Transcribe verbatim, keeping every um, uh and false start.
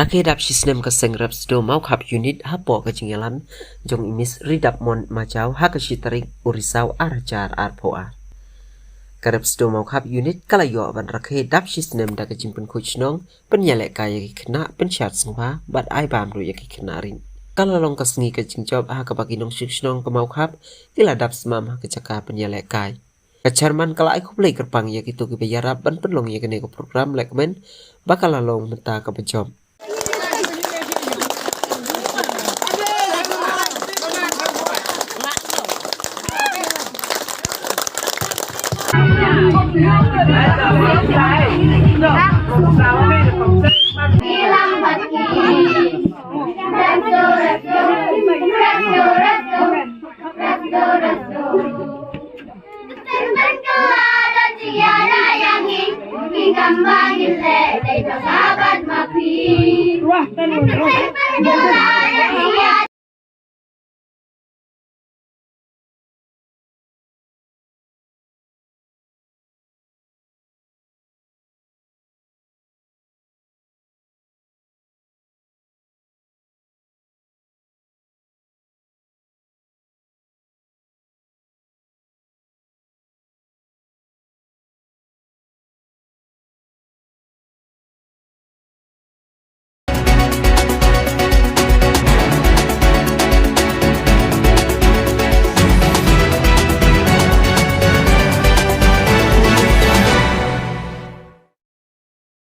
Rakhe dap shi snem ka seng rep sdo Mawkhap unit hapoh ka jingïalam jong i Miss Ridapmon Majaw ha ka shi tarik u Risaw ar hajar arphew ar. Ka rep sdo Mawkhap unit ka la ïoh ban rakhe dap shi snem da ka jingpynkhuid shnong, pynïalehkai ïa ki khynnah, pynshad sngewbha bad ai bam ruh ïa ki khynnah rit. Ka la long ka sngi ka jingjop ha kaba ki nongshong shnong ka Mawkhap ki la dap sdang ha ka jaka pynïalehkai. Ka chairman ka la ai khublei kyrpang ïa kito kiba ïarap ban pynlong ïa kane ka program, lehkmen ba ka la long mynta kaba jop.